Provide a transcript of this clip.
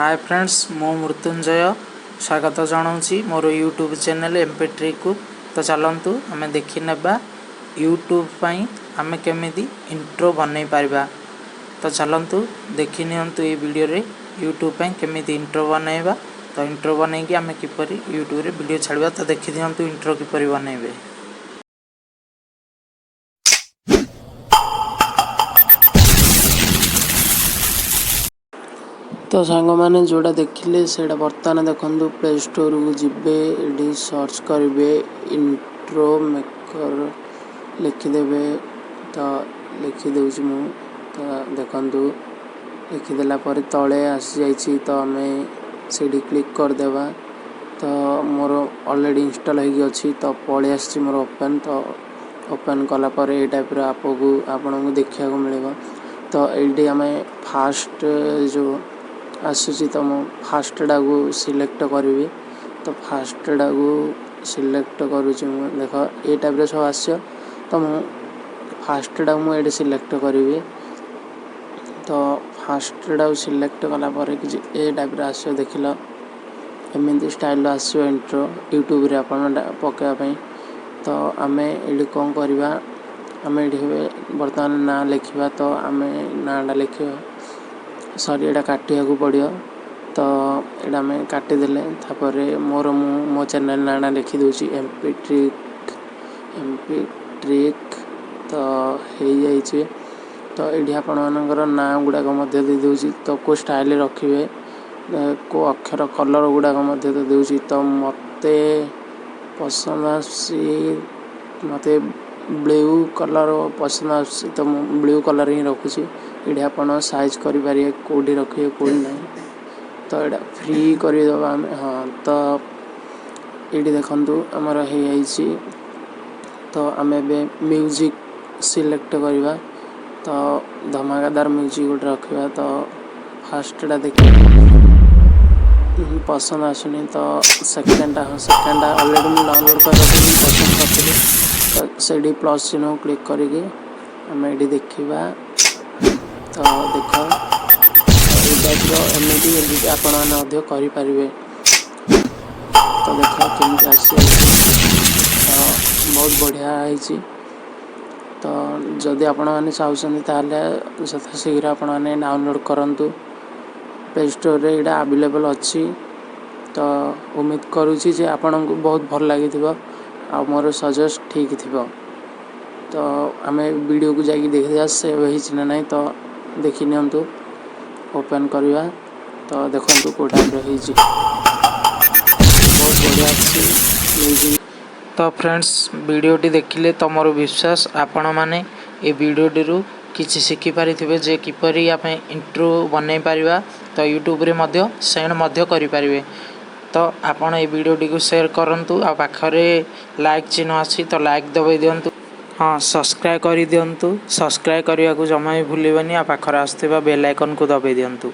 ହାଏ friends, ମୁଁ ମୃତ୍ୟୁଞ୍ଜୟ ସ୍ୱାଗତ ଜଣାଉଛି ମୋର ୟୁଟ୍ୟୁବ୍ ଚ୍ୟାନେଲ୍ ଏମ୍ପି ଟ୍ରିକ୍କୁ। ତ ଚାଲନ୍ତୁ ଆମେ ଦେଖିନେବା ୟୁଟ୍ୟୁବ୍ ପାଇଁ ଆମେ କେମିତି ଇଣ୍ଟ୍ରୋ ବନେଇ ପାରିବା। ତ ଚାଲନ୍ତୁ ଦେଖିନିଅନ୍ତୁ ଏଇ ଭିଡ଼ିଓରେ ୟୁଟ୍ୟୁବ୍ ପାଇଁ କେମିତି ଇଣ୍ଟ୍ରୋ ବନେଇବା, ତ ଇଣ୍ଟ୍ରୋ ବନେଇକି ଆମେ କିପରି ୟୁଟ୍ୟୁବରେ ଭିଡ଼ିଓ ଛାଡ଼ିବା। ତ ଦେଖିଦିଅନ୍ତୁ ଇଣ୍ଟ୍ରୋ କିପରି ବନେଇବେ। ତ ସାଙ୍ଗମାନେ, ଯେଉଁଟା ଦେଖିଲେ ସେଇଟା ବର୍ତ୍ତମାନ ଦେଖନ୍ତୁ। ପ୍ଲେ ଷ୍ଟୋରକୁ ଯିବେ, ଏଠି ସର୍ଚ୍ଚ କରିବେ, ଇଣ୍ଟ୍ରୋ ମେକର ଲେଖିଦେବେ। ତ ଲେଖିଦେଉଛି ମୁଁ। ତ ଦେଖନ୍ତୁ, ଲେଖିଦେଲା ପରେ ତଳେ ଆସିଯାଇଛି। ତ ଆମେ ସେଇଠି କ୍ଲିକ୍ କରିଦେବା। ତ ମୋର ଅଲରେଡ଼ି ଇନଷ୍ଟଲ୍ ହେଇକି ଅଛି, ତ ପଳେଇ ଆସିଛି ମୋର ଓପେନ୍। ତ ଓପେନ୍ କଲା ପରେ ଏଇ ଟାଇପ୍ର ଆପକୁ ଆପଣଙ୍କୁ ଦେଖିବାକୁ ମିଳିବ। ତ ଏଇଠି ଆମେ ଫାଷ୍ଟ ଯେଉଁ ଆସୁଛି, ତ ମୁଁ ଫାଷ୍ଟଟାକୁ ସିଲେକ୍ଟ କରିବି। ତ ଫାଷ୍ଟଟାକୁ ସିଲେକ୍ଟ କରୁଛି ମୁଁ। ଦେଖ, ଏଇ ଟାଇପ୍ର ସବୁ ଆସିବ। ତ ମୁଁ ଫାଷ୍ଟଟାକୁ ମୁଁ ଏଇଠି ସିଲେକ୍ଟ କରିବି। ତ ଫାଷ୍ଟଟାକୁ ସିଲେକ୍ଟ କଲା ପରେ କିଛି ଏ ଟାଇପ୍ର ଆସିବ। ଦେଖିଲ, ଏମିତି ଷ୍ଟାଇଲ୍ର ଆସିବ ଇଣ୍ଟ୍ରୋ ୟୁଟ୍ୟୁବରେ ଆପଣ ପକାଇବା ପାଇଁ। ତ ଆମେ ଏଇଠି କ'ଣ କରିବା? ଆମେ ଏଇଠି ଏବେ ବର୍ତ୍ତମାନ ନାଁ ଲେଖିବା। ତ ଆମେ ନାଁଟା ଲେଖିବା, ସରି, ଏଇଟା କାଟିବାକୁ ପଡ଼ିବ। ତ ଏଇଟା ଆମେ କାଟିଦେଲେ। ତାପରେ ମୋର ମୁଁ ମୋ ଚ୍ୟାନେଲ୍ ନାଁଟା ଲେଖିଦେଉଛି, M P trick, M P trick. ତ ହେଇଯାଇଛି। ତ ଏଇଠି ଆପଣମାନଙ୍କର ନାଁ ଗୁଡ଼ାକ ମଧ୍ୟ ଦେଇଦେଉଛି। ତ କେଉଁ ଷ୍ଟାଇଲ୍ରେ ରଖିବେ, କେଉଁ ଅକ୍ଷର, କଲର୍ ଗୁଡ଼ାକ ମଧ୍ୟ ଦେଉଛି। ତ ମୋତେ ପସନ୍ଦ ଆସୁଛି, ମୋତେ ବ୍ଲୁ କଲର୍ ପସନ୍ଦ ଆସୁଛି, ତ ମୁଁ ବ୍ଲୁ କଲର୍ ହିଁ ରଖୁଛି। ଏଇଠି ଆପଣ ସାଇଜ୍ କରିପାରିବେ, କେଉଁଠି ରଖିବେ, କେଉଁଠି ନାହିଁ। ତ ଏଇଟା ଫ୍ରି କରିଦେବା ଆମେ। ହଁ, ତ ଏଇଠି ଦେଖନ୍ତୁ, ଆମର ହେଇଯାଇଛି। ତ ଆମେ ଏବେ ମ୍ୟୁଜିକ୍ ସିଲେକ୍ଟ କରିବା। ତ ଧମାକାଦାର ମ୍ୟୁଜିକ୍ ଗୋଟେ ରଖିବା। ତ ଫାଷ୍ଟଟା ଦେଖିବା, ପସନ୍ଦ ଆସୁନି। ତ ସେକେଣ୍ଡଟା, ହଁ, ସେକେଣ୍ଡଟା ଅଲରେଡ଼ି ମୁଁ ଡାଉନଲୋଡ଼୍ କରି ରଖିଥିଲି, ପସନ୍ଦ କରିଥିଲି। ତ ସେଇଠି ପ୍ଲସ୍ ଚିହ୍ନକୁ କ୍ଲିକ୍ କରିକି ଆମେ ଏଇଠି ଦେଖିବା। ତ ଦେଖ, ଏଇ ଟାଇପ୍ର ଏମିତି ଏଡ଼ିଟ୍ ଆପଣମାନେ ମଧ୍ୟ କରିପାରିବେ। ତ ଦେଖ କେମିତି ଆସିଯାଇଛି। ତ ବହୁତ ବଢ଼ିଆ ହେଇଛି। ତ ଯଦି ଆପଣମାନେ ଚାହୁଁଛନ୍ତି, ତାହେଲେ ଯଥାଶୀଘ୍ର ଆପଣମାନେ ଡାଉନଲୋଡ଼୍ କରନ୍ତୁ। ପ୍ଲେ ଷ୍ଟୋରରେ ଏଇଟା ଆଭେଲେବଲ୍ ଅଛି। ତ ଉମିଦ କରୁଛି ଯେ ଆପଣଙ୍କୁ ବହୁତ ଭଲ ଲାଗିଥିବ ଆଉ ମୋର ସଜେଷ୍ଟ ଠିକ୍ ଥିବ। ତ ଆମେ ଭିଡ଼ିଓକୁ ଯାଇକି ଦେଖିଦେବା ସେଭ୍ ହେଇଛି ନା ନାହିଁ। ତ ଦେଖି ନିଅନ୍ତୁ, ଓପେନ୍ କରିବା। ତ ଦେଖନ୍ତୁ କେଉଁ ଟାଇପ୍ର ହେଇଛି, ବହୁତ ବଢ଼ିଆ ଅଛି ମ୍ୟୁଜିକ୍। ତ ଫ୍ରେଣ୍ଡସ୍, ଭିଡ଼ିଓଟି ଦେଖିଲେ ତ ମୋର ବିଶ୍ୱାସ ଆପଣମାନେ ଏ ଭିଡ଼ିଓଟିରୁ କିଛି ଶିଖିପାରିଥିବେ ଯେ କିପରି ଆମେ ଇଣ୍ଟ୍ରୋ ବନେଇ ପାରିବା, ତ ୟୁଟ୍ୟୁବରେ ମଧ୍ୟ ସେଣ୍ଡ ମଧ୍ୟ କରିପାରିବେ। ତ ଆପଣ ଏ ଭିଡ଼ିଓଟିକୁ ସେୟାର କରନ୍ତୁ ଆଉ ପାଖରେ ଲାଇକ୍ ଚିହ୍ନ ଅଛି, ତ ଲାଇକ୍ ଦବାଇ ଦିଅନ୍ତୁ। ହଁ, ସବସ୍କ୍ରାଇବ୍ କରିଦିଅନ୍ତୁ। ସବସ୍କ୍ରାଇବ୍ କରିବାକୁ ଜମା ବି ଭୁଲିବେନି ଆଉ ପାଖରେ ଆସୁଥିବା ବେଲ୍ ଆଇକନ୍କୁ ଦବାଇ ଦିଅନ୍ତୁ।